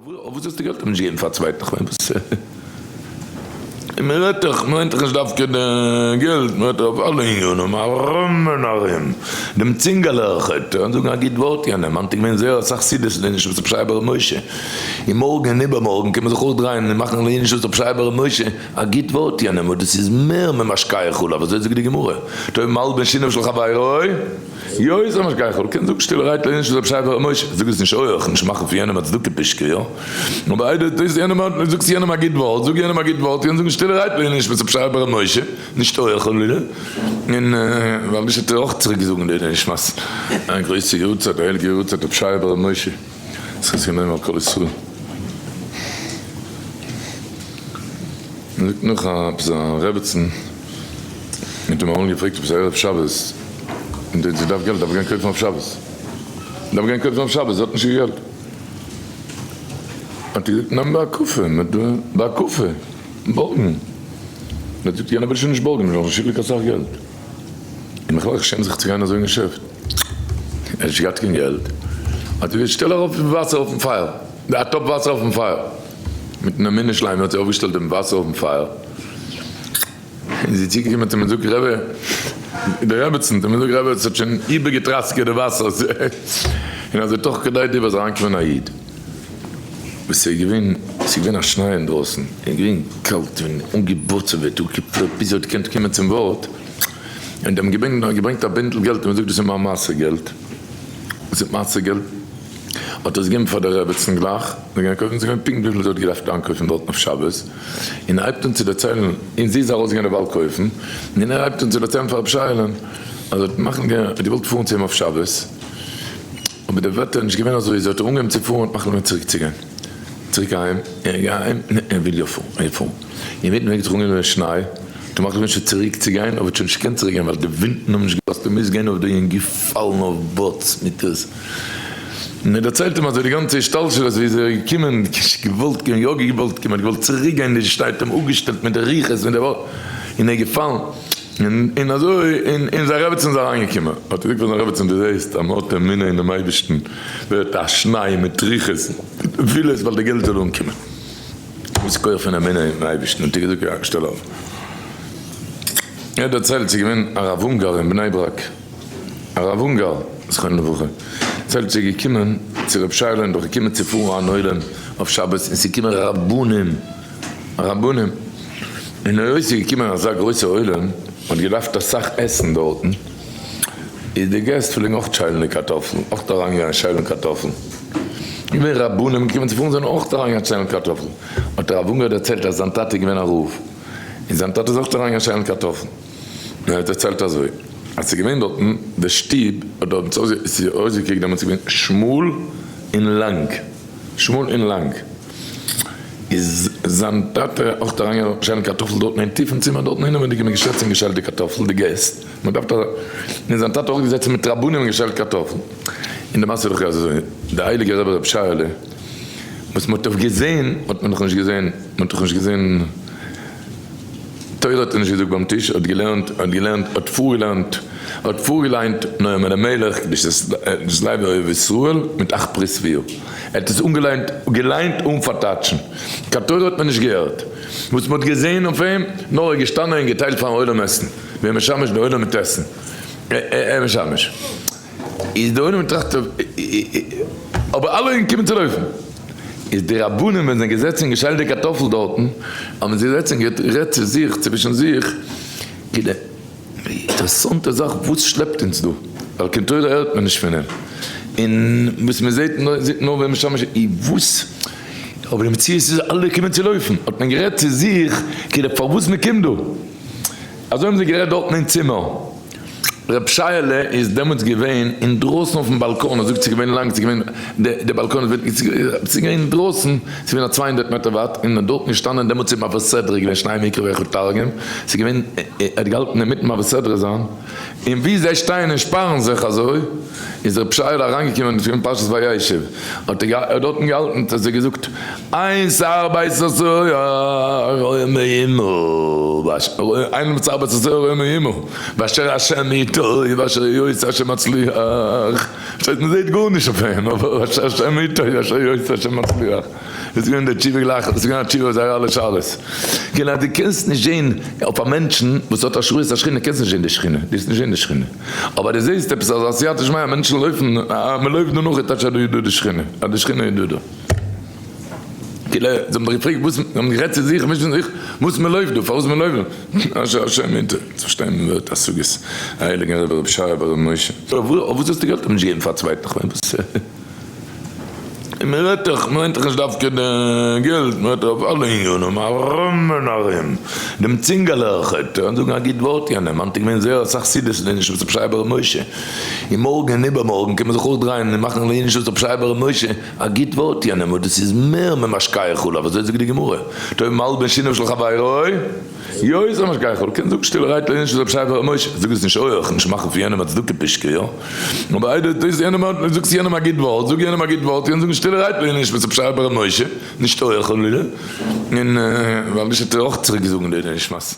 אויף וואס האסטו געלט אים נישט געגעבן פאר א צווייטן כ'מיין וואס און מ'רעדט דאך מ'מיינט דאך נישט דווקא די געלט מ'רעדט דאך אויף אלע עניינים ארום און ארום דעם צינגעלע אויכעט און זאגן א גוט ווארט יענעם היינט איז געווען זייער אסאך סעודות לעילוי נשמת רבי שייע בר משה און מארגן און איבערמארגן קען מען זיך אויך דרייען און מאכן לעילוי נשמת רבי שייע בר משה א גוט ווארט יענעם און דאס איז מער ממשקה חלב אזוי זאגט די גמרא טוב מלבן שיניו של חברו. יוי זאל נישט גיין חול, קען זאגן שטילערהייט לערן נישט רבי שייע ר' משה, זאג עס נישט הויעך, נישט מאכן פון יענעם א צדקה פישקע, יא? אבער איידער דו טוסט יענעם א, זאגסט יענעם א גוט ווארט, זאג יענעם א גוט ווארט, קען זאגן שטילערהייט לערן נישט רבי שייע ר' משה, נישט הויעך חלילה, און ווייל נישט וועט ער אויך צוריק זאגן לערן נשמת א גרויסע יארצייט, א הייליגע יארצייט רבי שייע ר' משה, זכות ימנו על כל ישראל. מען זאגט נאך א עפעס א רעבעצן האט אים אמאל געפרעגט עפעס ערב שבת און זי דארף געלט דארף גיין קויפן אויף שבת דארף גיין קויפן אויף שבת זי האט נישט קיין געלט האט ער געזאגט נעם בהקפה בהקפה בארגן האט זאגט יענער וויל שוין נישט בארגן מ'איז שוין שולדיג אסאך געלט און בכלל איך שעם זיך צו גיין אזוי אין געשעפט ער האט נישט געהאט קיין געלט האט ער געזאגט שטעל ארויף וואסער אויפן פייער א טאפ וואסער אויפן פייער. מיטן אמונה שלימה האט זי אויפגעשטעלט דעם וואסער אויפן פייער, און זי איז צוגעקומען צו אים און זאגט, רבי, די רעבעצן, האט אים געזאגט, רבי, עס האט שוין איבערגעטראסקעט די וואסער, און אזוי תוך כדי דיבור איז אריינגעקומען א איד, וואס איז געווען, עס איז געווען א שניי אינדרויסן, און געווען קאלט און אנגעבוצעוועט, אפגעפרעגט ביז ער האט געקענט קומען צום ווארט, און האט אים געברענגט א בינטל געלט און געזאגט, דאס איז מיין מעשר געלט, דאס איז מעשר געלט. האט עס געגעבן פאר די רעבעצן גלייך, זי גייען קויפן, ס'איז געווען פונקט וויפיל זי האט געדארפט איינקויפן דארטן אויף שבת, און ער הייבט אן צו דערציילן, און זי איז ארויסגעגאנגען דערווייל קויפן, און ער הייבט אן צו דערציילן פאר רבי שייעלען אז ער האט מחליט געווען, ער האט געוואלט פארן צו אים אויף שבת, אבער די וועטער איז נישט געווען אזוי, זי האט אנגעהויבן צו פארן, האט מחליט געווען צוריק צו גיין, צוריק אהיים, ער גייט אהיים, ער וויל יא פארן, ער וויל פארן, אינמיטן וועג האט זיך אנגעהויבן שניי, האט ער מחליט געווען שוין צוריק צו גיין, אבער האט שוין נישט געקענט צוריק גיין ווייל די ווינטן האבן נישט געלאזט, ער מוז גיין אויף די און געפאלן אויף באטס מיט עס. און ער דערציילט אים אזוי די גאנצע השתלשלות ווי איז ער געקומען, נישט געוואלט קומען, יא געוואלט קומען, האט געוואלט צוריק גיין, די שטייט אים אפגעשטעלט מיט די רוחות מיט די ווארט, און ער איז געפאלן, און און אזוי און און זיין רעבעצין איז אריינגעקומען, האט ער געזאגט פאר זיין רעבעצין דו זעסט אז מען האט אמונה אינעם אייבערשטן ווערט א שניי מיט רוחות, וויל עס ווייל די געלט זאל אנקומען, וואס איז כח פון אמונה אינעם אייבערשטן, האט ער געזאגט יא שטעל אויף. ער האט דערציילט ס'איז געווען א רב אונגאר אין בני ברק. הרב אונגאר זכרונו לברכה זעלבסט איז געקומען צו רב שייעלע און דאך געקומען צו פארן אן עולם אויף שבת און ס'איז געקומען רבנים רבנים און היות ס'איז געקומען אזא גרויסע עולם מ'האט געדארפט אסאך עסן דארטן איז די געסט פלעגן אויך שיילן די קארטאפלן אויך אריין גיין שיילן קארטאפלן געווען רבנים געקומען צו פארן זענען אויך אריין גיין שיילן קארטאפלן האט הרב אונגאר דערציילט אז זיין טאטע איז געווען א רב און זיין טאטע איז אויך אריין גיין שיילן קארטאפלן. ער האט דערציילט אזוי, אז ס'איז געווען דארטן די שטוב האט דארט אויסגעקוקט דעמאלטס איז געווען שמאל און לאנג, שמאל און לאנג, איז זיין טאטע אויך אריינגעגאנגען שיילן קארטאפל דארטן אין טיפן צימער דארטן אינעווייניג איז מען געזעצן און געשיילט די קארטאפל די געסט, מען דארף און זיין טאטע אויך געזעצן מיט רבנים און געשיילט קארטאפל, און די מעשה איז דאך אזוי, די הייליגע רבי ר' שייעלע וואס מען האט אויף געזען האט מען נאך נישט געזען, מען האט דאך נישט געזען. תורה האט ער נישט געזאגט ביים טיש, האט געלערנט, האט געלערנט, האט פארגעלערנט, האט פארגעליינט נועם אלימלך, קדושת לוי אוהב ישראל, מיט אך פרי סביר. ער האט עס אנגעליינט, געליינט אן פארטייטשן. קיין תורה האט מען נישט געהערט. וואס מען האט געזען אויף אים, נאר ער איז געשטאנען און געטיילט פארן עולם עסן, ווי א משמש די עולם מיט עסן. ער משמש. איז די עולם טראכט אבער אלע זענען געקומען צו לויפן איז די רבנים ווען זענען געזעצן און געשיילט די קארטאפל דארטן האבן זיי געזעצן און גערעדט צו זיך צווישן זיך כאילו אינטערעסאנטע זאך וואס שלעפט אונז דא ווייל קיין תורה הערט מען נישט פון אים און וואס מען זעט זעט נאר ווען משמש איז וואס אבער די מציאות איז אלע קומען צו לויפן האט מען גערעדט צו זיך כאילו פארוואס מען קומט דא אזוי האבן זיי גערעדט דארטן אין צימער. ר' שייעלע איז דעמאלטס געווען אינדרויסן אויפן באלקאן, ער זאגט ס'איז געווען לאנג, ס'איז געווען די באלקאן איז ס'איז געווען אינדרויסן, ס'איז געווען א 200 מעטער ווייט, און איז דארטן געשטאנען דעמאלטס איז מעביר סדרה געווען שניי מקרא ואחד תרגום, ס'איז געווען ער האט געהאלטן אינמיטן מעביר סדרה זיין. און ווי זיי שטייען און שפארן זיך אזוי, איז ר' שייעלע אריינגעקומען אין פרשת וישב, האט ער דארטן געהאלטן, האט ער זיי געזאגט, אין שר בית הסוהר רואה מעמו, אין שר בית הסוהר רואה מעמו, ואשר השם איתו ואשר יעשה השם מצליח, שטייט מען זעט גארנישט אויף אים, אבער ואשר השם איתו ואשר יעשה השם מצליח. דאס איז געווען די תשובה גלייך, דאס איז געווען א תשובה אויף זייערע אלע שאלות. כאילו אז דו קענסט נישט זען אויף א מענטשן וואס האט השראת השכינה, קענסט נישט זען די שכינה, דו וועסט נישט זען די שכינה. אבער דו זעסט עפעס אזא סייעתא דשמיא, מענטשן לויפן, אה, מען לויפט דא נאך, איז טייטש אז דא איז דא די שכינה, אז די שכינה איז דא דא. כאילו, זיי האבן דאך געפרעגט וואס, זיי האבן גערעדט צו זיך, מישן זיך, וואס מען לויפט דא, פארוואס מען לויפט דא. אשר השם איתו, צו פארשטיין מען ווערט השגות, הייליגן רבי רבי שייע ברבי משה. אויף וואס האסטו געלט נישט געגעבן פאר א צווייטן, כ'מיין וואס. און מען רעדט דאך, מען מיינט דאך נישט דווקא די געלט, מען רעדט דאך אויף אלע עניינים ארום און ארום, דעם צינגעלע אויכעט, און זאגן א גוט ווארט יענעם, היינט איז געווען זייער אסאך סעודות לעילוי נשמת רבי שייע בר' משה, און מארגן און איבערמארגן קען מען זיך אויך דרייען און מאכן לעילוי נשמת רבי שייע בר' משה א גוט ווארט יענעם, וואס דאס איז מער ממשקה חלב, אזוי זאגט די גמרא, טוב מלבן שיניו של חברו. יוי זאל נישט גיין חול, קען זאגן שטילערהייט לערן נישט רבי שייע בר' משה, זאג עס נישט הויעך, נישט מאכן פון יענעם א צדקה פישקע, יא? אבער איידער דו יענעם א, זאגסט יענעם א גוט ווארט, זאג יענעם א גוט ווארט, קען זאגן שטילערהייט לערן נישט רבי שייע בר' משה, נישט הויעך חלילה, און ווייל נישט וועט ער אויך צוריק זאגן די נשמת.